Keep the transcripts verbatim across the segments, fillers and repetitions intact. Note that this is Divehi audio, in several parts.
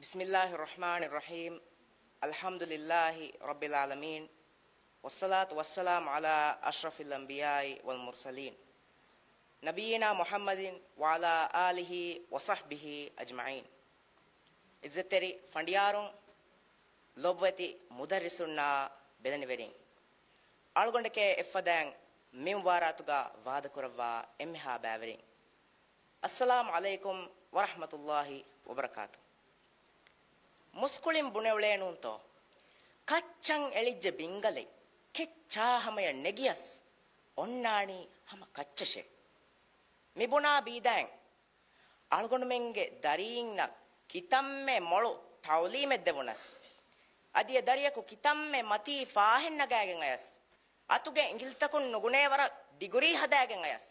بسم الله الرحمن الرحيم. الحمد لله رب العالمين. والصلاة والسلام على أشرف الأنبياء والمرسلين. نبينا محمد وعلى آله وصحبه أجمعين. އިއްޒަތްތެރި ފަނޑިޔާރުން، ލޮބުވެތި މުދައްރިސުންނާ ބެލެނިވެރިން، އަޅުގަނޑެކޭ އެއްފަދައިން މި މުބާރާތުގަ ވާދަކުރައްވާ އެންމެހާ ބައިވެރިން، އައްސަލާމު ޢަލައިކުމް ވަރަޙްމަތުﷲި ވަބަރަކާތު. މުސްކުޅިން ބުނެއުޅޭނޫންތޯ؟ ކައްޗަށް އެޅިއްޖެ ބިންގަލެއް، ކެއްޗާ ހަމަޔަށް ނެގިޔަސް އޮންނާނީ ހަމަ ކައްޗަށޭ. މިބުނާ ބީދައިން، އަޅުގަނޑުމެންގެ ދަރީންނަށް ކިތަންމެ މޮޅު ތަޢުލީމެއް ދެވުނަސް، އަދި އެ ދަރިޔަކު ކިތަންމެ މަތީ ފާހެއް ނަގާގެން އަޔަސް، އަތުގެ އިނގިލިތަކުން ނުގުނޭ ވަރަށް ޑިގުރީ ހަދާގެން އަޔަސް،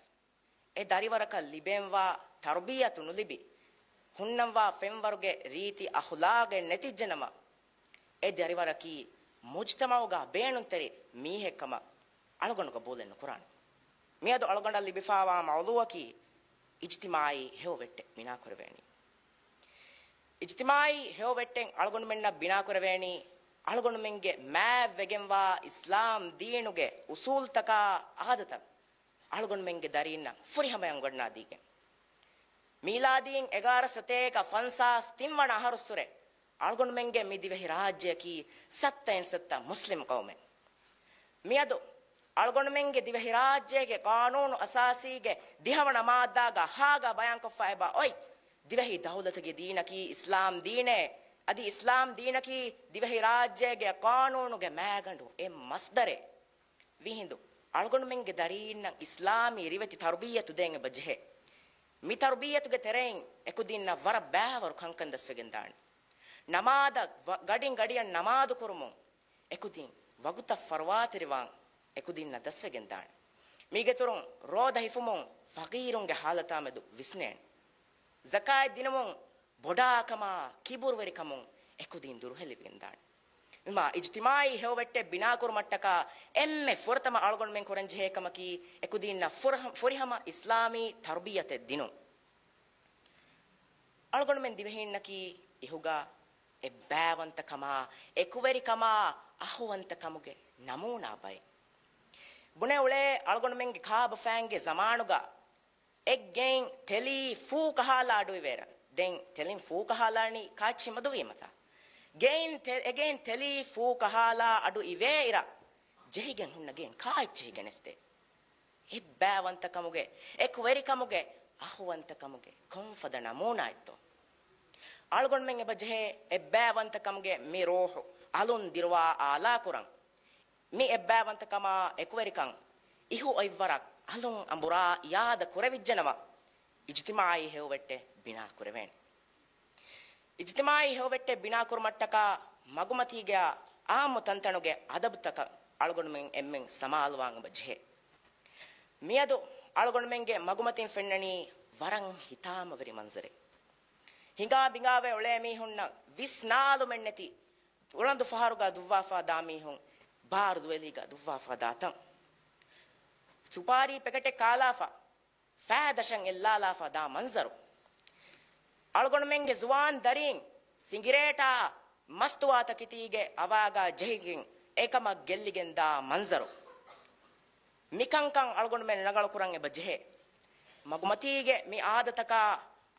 އެ ދަރިވަރަކަށް ލިބެންވާ ތަރުބިއްޔަތު ނުލިބި، ހުންނަންވާ ފެންވަރުގެ ރީތި އަޚުލާގެއް ނެތިއްޖެނަމަ، އެ ދަރިވަރަކީ މުޖްތަމަޢުގަ ބޭނުންތެރި މީހެއްކަމަށް އަޅުގަނޑު ގަބޫލެއް ނުކުރާނެ. މިއަދު އަޅުގަނޑަށް ލިބިފާވާ މައުޟޫޢަކީ އިޖްތިމާޢީ ހެޔޮވެއްޓެއް ބިނާކުރެވޭނީ. އިޖްތިމާޢީ ހެޔޮވެއްޓެއް އަޅުގަނޑުމެންނަށް ބިނާކުރެވޭނީ، އަޅުގަނޑުމެންގެ މާތްވެގެންވާ އިސްލާމް ދީނުގެ އުޞޫލްތަކާ އާދަތައް އަޅުގަނޑުމެންގެ ދަރީންނަށް ފުރިހަމަޔަށް އުނގަންނާދީގެން، މީލާދީން އެގާރަ ސަތޭކަ ފަންސާސް ތިން ވަނަ އަހަރުއްސުރެ އަޅުގަނޑުމެންގެ މި ދިވެހިރާއްޖެއަކީ ސައްތައިން ސައްތަ މުސްލިމް ޤައުމެއް. މިއަދު އަޅުގަނޑުމެންގެ ދިވެހިރާއްޖޭގެ ޤާނޫނު އަސާސީގެ ދިހަވަނަ މާއްދާގަ ހާގަ ބަޔާންކޮށްފަ އެބަ އޮތް، ދިވެހި ދައުލަތުގެ ދީނަކީ އިސްލާމް ދީނޭ، އަދި އިސްލާމް ދީނަކީ ދިވެހިރާއްޖޭގެ ޤާނޫނުގެ މައިގަނޑު އެއް މަޞްދަރެއް. ވީހިނދު، އަޅުގަނޑުމެންގެ ދަރީންނަށް އިސްލާމީ ރިވެތި ތަރުބިއްޔަތު ދޭން އެބަ ޖެހޭ. މި ތަރުބިއްޔަތުގެ ތެރެއިން އެކުދީންނަށް ވަރަށް ބައިވަރު ކަންކަން ދަސްވެގެންދާނެ. ނަމާދަށް ވަ-، ގަޑިން ގަޑިއަށް ނަމާދު ކުރުމުން އެކުދިން ވަގުތަށް ފަރުވާތެރިވާން އެކުދިންނަށް ދަސްވެގެންދާނެ. މީގެތުރުން ރޯދަ ހިފުމުން ފަޤީރުންގެ ހާލަތާމެދު ވިސްނޭނެ. ޒަކާތް ދިނުމުން ބޮޑާކަމާ ކިބުރުވެރިކަމުން އެކުދިން ދުރުހެލިވެގެންދާނެ. މިމާ އިޖްތިމާޢީ ހެޔޮވެއްޓެއް ބިނާކުރުމަށްޓަކާ އެންމެ ފުރަތަމަ އަޅުގަނޑުމެން ކުރަންޖެހޭ ކަމަކީ އެކުދީންނަށް ފުރަހަ-، ފުރިހަމަ އިސްލާމީ ތަރުބިއްޔަތެއް ދިނުން. އަޅުގަނޑުމެން ދިވެހީންނަކީ އިހުގަ އެއްބައިވަންތަކަމާ، އެކުވެރިކަމާ، އަހުވަންތަކަމުގެ ނަމޫނާ ބައެއް. ބުނެ އުޅޭ އަޅުގަނޑުމެންގެ ކާބަފައިންގެ ޒަމާނުގަ އެއްގެއިން ތެލީ ފޫ ކަހާލާ އަޑު އިވޭއިރަށް، ދެން ތެލިން ފޫ ކަހާލާނީ ކާއެއްޗެއް މަދުވީމަތާ. ގެއިން ތެ-، އެގެއިން ތެލީ ފޫ ކަހާލާ އަޑު އިވޭއިރަށް، ޖެހިގެން ހުންނަ ގެއިން ކާއެއްޗެހި ގެނެސްދޭ. އެއްބައިވަންތަކަމުގެ، އެކުވެރިކަމުގެ، އަހުވަންތަކަމުގެ ކޮންފަދަ ނަމޫނާއެއްތޯ؟ އަޅުގަނޑުމެން އެބަޖެހޭ އެއްބައިވަންތަކަމުގެ މި ރޫޙު އަލުން ދިރުވާ އާލާކުރަން. މި އެއްބައިވަންތަކަމާ އެކުވެރިކަން އިހު އޮތްވަރަށް އަލުން އަނބުރާ އިޔާދަ ކުރެވިއްޖެނަމަ، އިޖްތިމާޢީ ހެޔޮވެއްޓެއް ބިނާ ކުރެވޭނެ. އިޖްތިމާޢީ ހެޔޮވެއްޓެއް ބިނާކުރުމަށްޓަކާ މަގުމަތީގެއާ އާއްމު ތަންތަނުގެ އަދަބުތަކަށް އަޅުގަނޑުމެން އެންމެން ސަމާލުވާން އެބަ ޖެހޭ. މިއަދު އަޅުގަނޑުމެންގެ މަގުމަތިން ފެންނަނީ ވަރަށް ހިތާމަވެރި މަންޒަރެއް. ހިނގާ ބިނގާވެ އުޅޭ މީހުންނަށް ވިސްނާލުމެއްނެތި އުޅަނދު ފަހަރުގަ ދުއްވާފާ ދާ މީހުން، ބާރު ދުވެލީގަ ދުއްވާފާ ދާ ތަން. ސުޕާރީ ޕެކެޓެއް ކާލާފަ، ފައި ދަށަށް އެއްލާލާފަ ދާ މަންޒަރު. އަޅުގަނޑުމެންގެ ޒުވާން ދަރީން ސިނގިރޭޓާ މަސްތުވާތަކެތީގެ އަވާގާ ޖެހިގެން އެކަމަށް ގެއްލިގެން ދާ މަންޒަރު. މިކަންކަން އަޅުގަނޑުމެން ރަނގަޅުކުރަން އެބަ ޖެހޭ. މަގުމަތީގެ މި އާދަތަކާ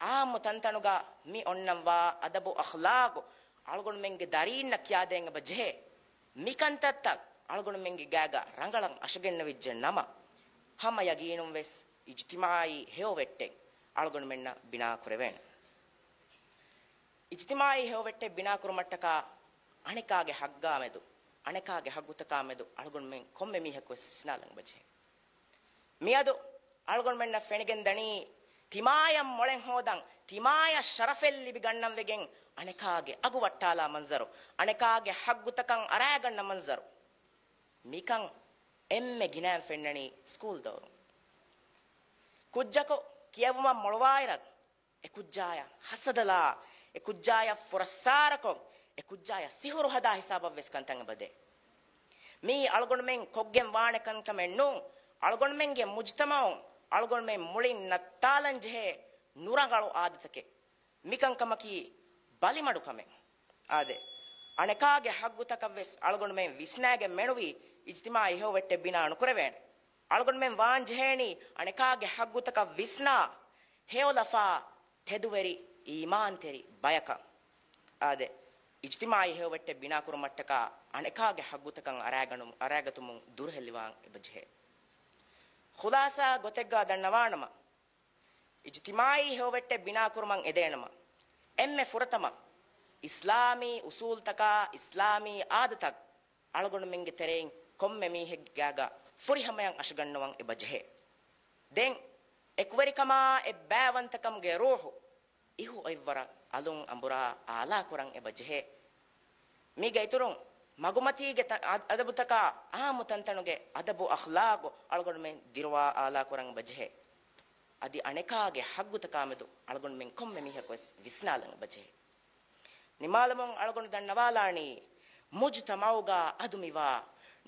އާއްމު ތަންތަނުގަ މި އޮންނަންވާ އަދަބު އަޚްލާގު އަޅުގަނޑުމެންގެ ދަރީންނަށް ކިޔާދޭން އެބަ ޖެހޭ. މިކަންތައްތައް އަޅުގަނޑުމެންގެ ގާގަ ރަނގަޅަށް އަށަގެންނެވިއްޖެ ނަމަ، ހަމަ ޔަގީނުން ވެސް އިޖްތިމާޢީ ހެޔޮވެއްޓެއް އަޅުގަނޑުމެންނަށް ބިނާކުރެވޭނެ. އިޖްތިމާޢީ ހެޔޮވެއްޓެއް ބިނާކުރުމަށްޓަކާ އަނެކާގެ ހައްގާ މެދު، އަނެކާގެ ހައްގުތަކާ މެދު އަޅުގަނޑުމެން ކޮންމެ މީހަކު ވެސް ވިސްނާލަން އެބަޖެހޭ. މިއަދު އަޅުގަނޑުމެންނަށް ފެނިގެން ދަނީ، ތިމާޔަށް މޮޅެއް ހޯދަން، ތިމާޔަށް ޝަރަފެއް ލިބިގަންނަން ވެގެން އަނެކާގެ އަގު ވައްޓާލާ މަންޒަރު، އަނެކާގެ ހައްގުތަކަށް އަރާގަންނަ މަންޒަރު. މިކަން އެންމެ ގިނައިން ފެންނަނީ ސްކޫލް ދައުރުން. ކުއްޖަކު ކިޔެވުމަށް މޮޅުވާއިރަށް، އެ ކުއްޖާޔަށް ހަސަދަލާ، އެ ކުއްޖާޔަށް ފުރައްސާރަކޮށް، އެ ކުއްޖާޔަށް ސިހުރު ހަދާ ހިސާބަށް ވެސް ކަންތައް އެބަދޭ. މިއީ އަޅުގަނޑުމެން ކޮށްގެން ވާނެ ކަންކަމެއް ނޫން. އަޅުގަނޑުމެންގެ މުޖްތަމަޢުން އަޅުގަނޑުމެން މުޅިން ނައްތާލަން ޖެހޭ ނުރަނގަޅު އާދަތަކެއް. މިކަންކަމަކީ ބަލިމަޑުކަމެއް. އާދެ، އަނެކާގެ ހައްގުތަކަށްވެސް އަޅުގަނޑުމެން ވިސްނާގެން މެނުވީ އިޖްތިމާޢީ ހެޔޮވެއްޓެއް ބިނާ ނުކުރެވޭނެ. އަޅުގަނޑުމެން ވާންޖެހޭނީ އަނެކާގެ ހައްގުތަކަށް ވިސްނާ، ހެޔޮލަފާ، ތެދުވެރި، އީމާންތެރި ބަޔަކަށް. އާދެ، އިޖްތިމާޢީ ހެޔޮވެއްޓެއް ބިނާކުރުމަށްޓަކާ އަނެކާގެ ހައްގުތަކަށް އަރާގަނު-، އަރާގަތުމުން ދުރުހެލިވާން އެބަޖެހޭ. ޚުލާޞާ ގޮތެއްގާ ދަންނަވާނަމަ، އިޖްތިމާޢީ ހެޔޮވެއްޓެއް ބިނާކުރުމަށް އެދޭނަމަ، އެންމެ ފުރަތަމަ އިސްލާމީ އުސޫލްތަކާ އިސްލާމީ އާދަތައް އަޅުގަނޑުމެންގެ ތެރެއިން ކޮންމެ މީހެއްގާގަ ފުރިހަމަޔަށް އަށަގަންނަވަން އެބަޖެހޭ. ދެން އެކުވެރިކަމާ އެއްބައިވަންތަކަމުގެ ރޫޙު އިހު އޮތްވަރަށް އަލުން އަނބުރާ އާލާކުރަން އެބަޖެހޭ. މީގެ އިތުރުން މަގުމަތީގެ ތަ-، އަ-، އަދަބުތަކާ އާއްމު ތަންތަނުގެ އަދަބު އަޚްލާޤު އަޅުގަނޑުމެން ދިރުވާ އާލާކުރަން އެބަޖެހޭ. އަދި އަނެކާގެ ހައްގުތަކާމެދު އަޅުގަނޑުމެން ކޮންމެ މީހަކުވެސް ވިސްނާލަން އެބަޖެހޭ. ނިމާލަމުން އަޅުގަނޑު ދަންނަވާލާނީ، މުޖުތަމަޢުގާ އަދުމިވާ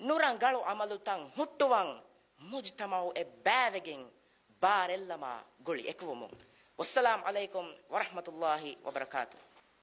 ނުރަނގަޅު ޢަމަލުތައް ހުއްޓުވަން، މުޖުތަމަޢު އެއްބައިވެގެން ބާރެއްލަމާ ގުޅި އެކުވުމުން. ވައްސަލާމް ޢަލައިކުމް ވަރަޙްމަތުﷲ ވަބަރަކާތުހު.